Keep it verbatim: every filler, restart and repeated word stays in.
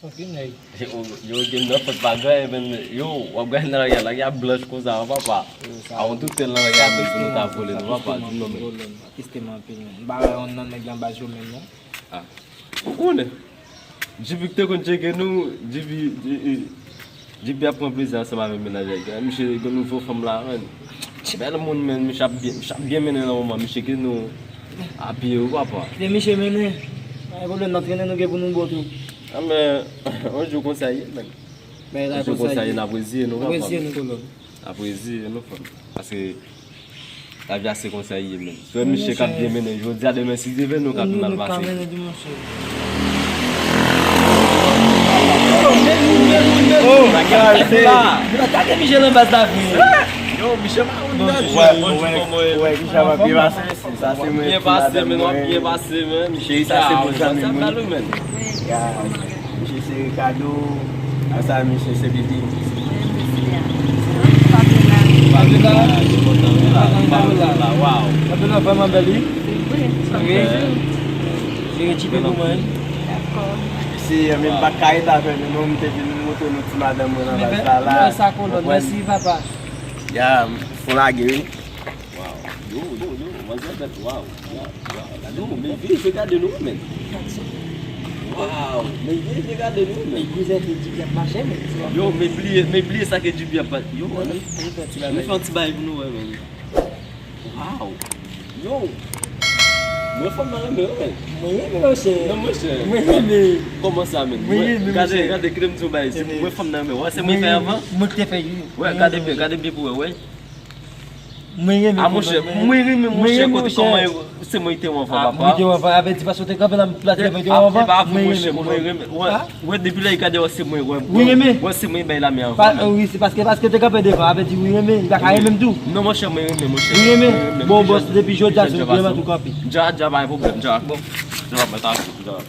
Anpil nèg. Yo, yo gen nan fòt pa gay, men yo, w ap gade nan lari a, lari a blanch konsa, wi, papa. Yo, sa, a yon tout tèl nan lari a, men nou ta vole, non, papa, di m non, men. Tristem anpil, men. M pa wè yon nan nèg nan baz yo menm, non. Ah. Ou konnen. Djipi ki te konn tcheke nou, Djipi, Djipi ap pran plezi ansanm avèk mennaj a. Misye gen nouvo fanm la, men. Bèl moun, men, misye ap byen, misye ap byen mennen nan moman, misye ki nou apiye, wi, papa. Se misye mennen. Pa gen pwoblèm, nan trennen nou gen pou nou bon tou. Ah, men, yon jou konsa ye, men. Men, yon jou konsa ye, n ap reziye nou, papa. N ap reziye nou, kolòn. N ap reziye nou, fanm. Paske lavi a se konsa ye, men. Sou misye k ap byen mennen, jodi a, demen, si Dye vle, nou ka tou n al pase. Yo, men, men, men, men. Oh, bagay, se. Yo, gade Michel anba sa vi. Yo, Michel pa konn nan jwe. Wè, wè, wè, Michel pa byen pase. Sa se mwen. Byen pase, men, w ap byen pase, men. Cheri, sa se bon zanmi mwen. Ya, misye se Ricardo. Asa misye se Bibi. Fabiola. Fabiola, se kontan, wi, la. Fabiola, waw. Fabiola vrèman bèl, wi. Wi. Jere ti pe pou mwen. Dakò. Si, men m pa ka rete avè nou, non, m te vin montre nou ti madanm mwen nan baz la, la. Mèsi, kolòn. Mèsi, papa. Ya, fon lage, wi. Waw. Yo, yo, yo, manzè bèt, waw. Waw, waw. Yo, men vin, se gade nou, men. Waw, men vin, se gade nou, men. Kouzen te di k ap mache, men. Yo, men bliye, men bliye sa ke di byen pa. Yo, nou fè yon ti bagay pou nou wè, men. Waw. Yo. Mwen fanm nan renmen, men. Mwen renmen, monchè. Non, monchè. Mwen renmen. Kòman sa, men? Mwen renmen, monchè. Gade, gade, kite m di w bagay. Mwen fanm nan renmen. Wè, se mwen fè avan. Mwen ki te fè, wi. Wè, gade byen, gade byen pou wè, wè. Mwen renmen. Ah, monchè, mwen renmen, monchè, kote kòman se mwen ki te wè anvan, papa. Mwen te wè anvan, avèti paske w te kanpe nan plas la, mwen te wè anvan. Mwen renmen, mwen renmen. Wè, depi lè li gade wè se mwen, wè. Wi, renmen. Wè, se mwen bay la men anvan. Wi, se paske, paske te kanpe devan, avèti wi, renmen, li pa ka renmen m tou. Non, monchè, mwen renmen, monchè. Wi, renmen. Bon, bòs, depi jodi a, se ou ki renmen tou kanpe. Dja, dja, pa gen pwoblèm, dja. Bon. Dja, mwen ta, dja.